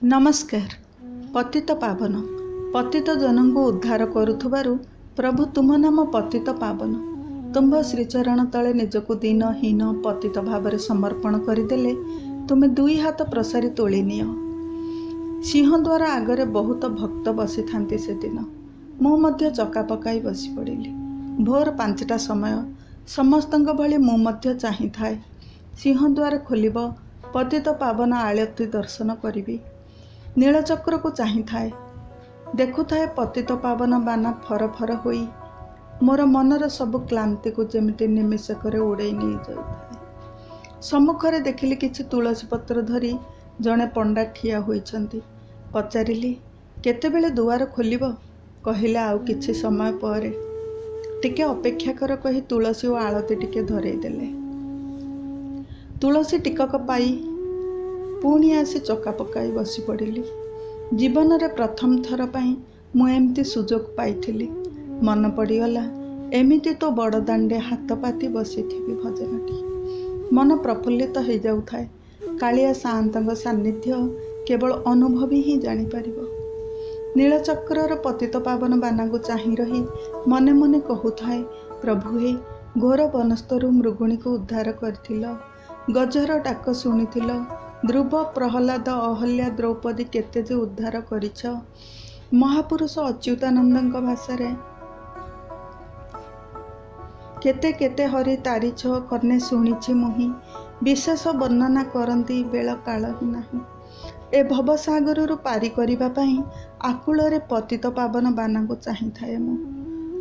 ନମସ୍କାର। ପତିତ ପାବନ, ପତିତ ଜନଙ୍କୁ ଉଦ୍ଧାର କରୁଥିବାରୁ ପ୍ରଭୁ ତୁମ ନାମ ପତିତ ପାବନ। ତୁମ୍ଭ ଶ୍ରୀଚରଣ ତଳେ ନିଜକୁ ଦୀନହୀନ ପତିତ ଭାବରେ ସମର୍ପଣ କରିଦେଲେ ତୁମେ ଦୁଇ ହାତ ପ୍ରସାରି ତୋଳି ନିଅ। ସିଂହଦ୍ୱାର ଆଗରେ ବହୁତ ଭକ୍ତ ବସିଥାନ୍ତି ସେଦିନ। ମୁଁ ମଧ୍ୟ ଚକା ପକାଇ ବସିପଡ଼ିଲି। ଭୋର 5ଟା ସମୟ। ସମସ୍ତଙ୍କ ଭଳି ମୁଁ ମଧ୍ୟ ଚାହିଁଥାଏ ସିଂହଦ୍ୱାର ଖୋଲିବ, ପତିତ ପାବନ ଆଳତି ଦର୍ଶନ କରିବି। ନୀଳଚକ୍ରକୁ ଚାହିଁଥାଏ, ଦେଖୁଥାଏ ପତିତ ପାବନ ବାନା ଫର ଫର ହୋଇ ମୋର ମନର ସବୁ କ୍ଳାନ୍ତିକୁ ଯେମିତି ନିମିଷକରେ ଉଡ଼େଇ ନେଇଯାଉଥାଏ। ସମ୍ମୁଖରେ ଦେଖିଲି କିଛି ତୁଳସୀ ପତ୍ର ଧରି ଜଣେ ପଣ୍ଡା ଠିଆ ହୋଇଛନ୍ତି। ପଚାରିଲି, କେତେବେଳେ ଦୁଆର ଖୋଲିବ? କହିଲେ, ଆଉ କିଛି ସମୟ ପରେ, ଟିକେ ଅପେକ୍ଷା କର କହି ତୁଳସୀ ଓ ଆଳତି ଟିକେ ଧରେଇ ଦେଲେ। ତୁଳସୀ ଟିକକ ପାଇ ପୁଣି ଆସି ଚକା ପକାଇ ବସି ପଡ଼ିଲି। ଜୀବନରେ ପ୍ରଥମ ଥର ପାଇଁ ମୁଁ ଏମିତି ସୁଯୋଗ ପାଇଥିଲି। ମନ ପଡ଼ିଗଲା ଏମିତି ତୋ ବଡ଼ଦାଣ୍ଡେ ହାତ ପାତି ବସିଥିବି ଭଜନଟି। ମନ ପ୍ରଫୁଲ୍ଲିତ ହେଇଯାଉଥାଏ। କାଳିଆ ସାଆନ୍ତଙ୍କ ସାନ୍ନିଧ୍ୟ କେବଳ ଅନୁଭବୀ ହିଁ ଜାଣିପାରିବ। ନୀଳଚକ୍ରର ପତିତ ପାବନ ବାନାକୁ ଚାହିଁ ରହି ମନେ ମନେ କହୁଥାଏ, ପ୍ରଭୁ ହେ, ଘୋର ବନସ୍ତରୁ ମୃଗୁଣୀକୁ ଉଦ୍ଧାର କରିଥିଲ, ଗଜର ଡାକ ଶୁଣିଥିଲ, ଧ୍ରୁବ ପ୍ରହ୍ଲାଦ ଅହଲ୍ୟା ଦ୍ରୌପଦୀ କେତେ ଯେ ଉଦ୍ଧାର କରିଛ। ମହାପୁରୁଷ ଅଚ୍ୟୁତାନନ୍ଦଙ୍କ ଭାଷାରେ କେତେ କେତେ ହରି ତାରିଛ କର୍ଣ୍ଣେ ଶୁଣିଛି ମୁହିଁ, ବିଶେଷ ବର୍ଣ୍ଣନା କରନ୍ତି ବେଳ କାଳ ହିଁ ନାହିଁ। ଏ ଭବସାଗରରୁ ପାରି କରିବା ପାଇଁ ଆକୁଳରେ ପତିତ ପାବନ ବାନାକୁ ଚାହିଁଥାଏ ମୁଁ,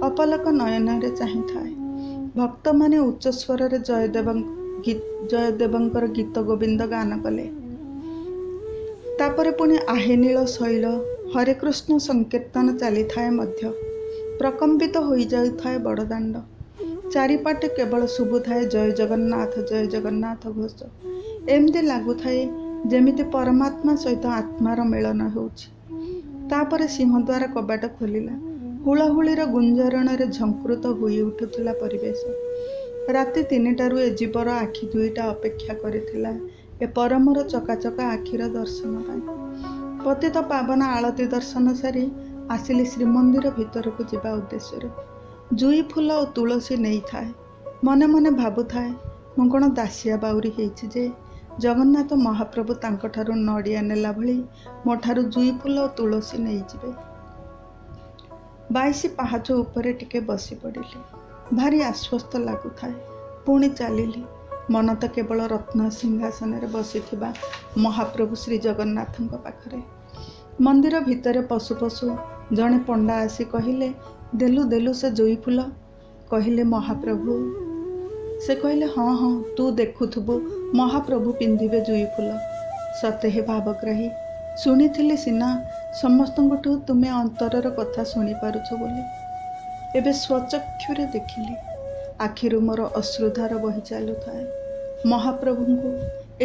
ଅପଲକ ନୟନରେ ଚାହିଁଥାଏ। ଭକ୍ତମାନେ ଉଚ୍ଚସ୍ୱରରେ ଜୟଦେବଙ୍କର ଗୀତ ଗୋବିନ୍ଦ ଗାନ କଲେ। ତାପରେ ପୁଣି ଆହେ ନୀଳ ଶୈଳ ହରେ କୃଷ୍ଣ ସଂକୀର୍ତ୍ତନ ଚାଲିଥାଏ ମଧ୍ୟ। ପ୍ରକମ୍ପିତ ହୋଇଯାଉଥାଏ ବଡ଼ଦାଣ୍ଡ। ଚାରିପାଟେ କେବଳ ଶୁଭୁଥାଏ ଜୟ ଜଗନ୍ନାଥ ଜୟ ଜଗନ୍ନାଥ ଘୋଷ। ଏମିତି ଲାଗୁଥାଏ ଯେମିତି ପରମାତ୍ମା ସହିତ ଆତ୍ମାର ମିଳନ ହେଉଛି। ତାପରେ ସିଂହଦ୍ୱାର କବାଟ ଖୋଲିଲା। ହୁଳହୁଳିର ଗୁଞ୍ଜରଣରେ ଝଙ୍କୃତ ହୋଇ ଉଠୁଥିଲା ପରିବେଶ। ରାତି 3ଟାରୁ ଏ ଜୀବର ଆଖି ଦୁଇଟା ଅପେକ୍ଷା କରିଥିଲା ଏ ପରମର ଚକାଚକା ଆଖିର ଦର୍ଶନ ପାଇଁ। ପତିତ ପାବନ ଆଳତି ଦର୍ଶନ ସାରି ଆସିଲି ଶ୍ରୀମନ୍ଦିର ଭିତରକୁ ଯିବା ଉଦ୍ଦେଶ୍ୟରେ। ଜୁଇ ଫୁଲ ଓ ତୁଳସୀ ନେଇଥାଏ। ମନେ ମନେ ଭାବୁଥାଏ, ମୁଁ କ'ଣ ଦାସିଆ ବାଉରୀ ହେଇଛି ଯେ ଜଗନ୍ନାଥ ମହାପ୍ରଭୁ ତାଙ୍କଠାରୁ ନଡ଼ିଆ ନେଲା ଭଳି ମୋ ଠାରୁ ଜୁଇ ଫୁଲ ଓ ତୁଳସୀ ନେଇଯିବେ। 22 ପାହାଚ ଉପରେ ଟିକେ ବସି ପଡ଼ିଲି। ଭାରି ଆଶ୍ୱସ୍ତ ଲାଗୁଥାଏ। ପୁଣି ଚାଲିଲି। ମନ ତ କେବଳ ରତ୍ନ ସିଂହାସନରେ ବସିଥିବା ମହାପ୍ରଭୁ ଶ୍ରୀ ଜଗନ୍ନାଥଙ୍କ ପାଖରେ। ମନ୍ଦିର ଭିତରେ ପଶୁ ପଶୁ ଜଣେ ପଣ୍ଡା ଆସି କହିଲେ, ଦେଲୁ ଦେଲୁ ସେ ଜୁଇ ଫୁଲ। କହିଲେ, ମହାପ୍ରଭୁ? ସେ କହିଲେ, ହଁ ହଁ, ତୁ ଦେଖୁଥିବୁ ମହାପ୍ରଭୁ ପିନ୍ଧିବେ ଜୁଇ ଫୁଲ। ସତେ ହେ ଭାବଗ୍ରାହୀ, ଶୁଣିଥିଲି ସିନା ସମସ୍ତଙ୍କଠୁ ତୁମେ ଅନ୍ତରର କଥା ଶୁଣିପାରୁଛ ବୋଲି, ଏବେ ସ୍ୱଚକ୍ଷୁରେ ଦେଖିଲି। ଆଖିରୁ ମୋର ଅଶ୍ରୁଧାର ବହି ଚାଲୁଥାଏ। ମହାପ୍ରଭୁଙ୍କୁ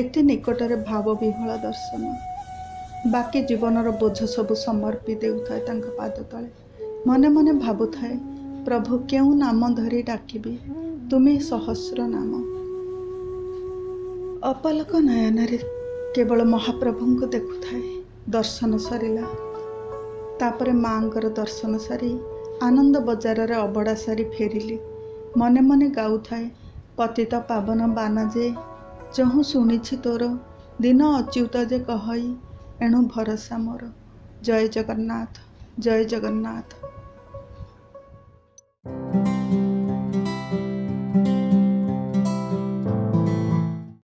ଏତେ ନିକଟରେ ଭାବବିହ୍ୱଳ ଦର୍ଶନ। ବାକି ଜୀବନର ବୋଝ ସବୁ ସମର୍ପି ଦେଉଥାଏ ତାଙ୍କ ପାଦ ତଳେ। ମନେ ମନେ ଭାବୁଥାଏ, ପ୍ରଭୁ କେଉଁ ନାମ ଧରି ଡାକିବି, ତୁମେ ସହସ୍ର ନାମ। ଅପଲକ ନୟନରେ କେବଳ ମହାପ୍ରଭୁଙ୍କୁ ଦେଖୁଥାଏ। ଦର୍ଶନ ସରିଲା। ତାପରେ ମାଆଙ୍କର ଦର୍ଶନ ସାରି ଆନନ୍ଦ ବଜାରରେ ଅବଢ଼ା ସାରି ଫେରିଲି। ମନେ ମନେ ଗାଉଥାଏ, ପତିତ ପାବନ ବାନା ଯେ ଯହୁଁ ଶୁଣିଛି ତୋର, ଦିନ ଅଚ୍ୟୁତ ଯେ କହଇ ଏଣୁ ଭରସା ମୋର। ଜୟ ଜଗନ୍ନାଥ, ଜୟ ଜଗନ୍ନାଥ,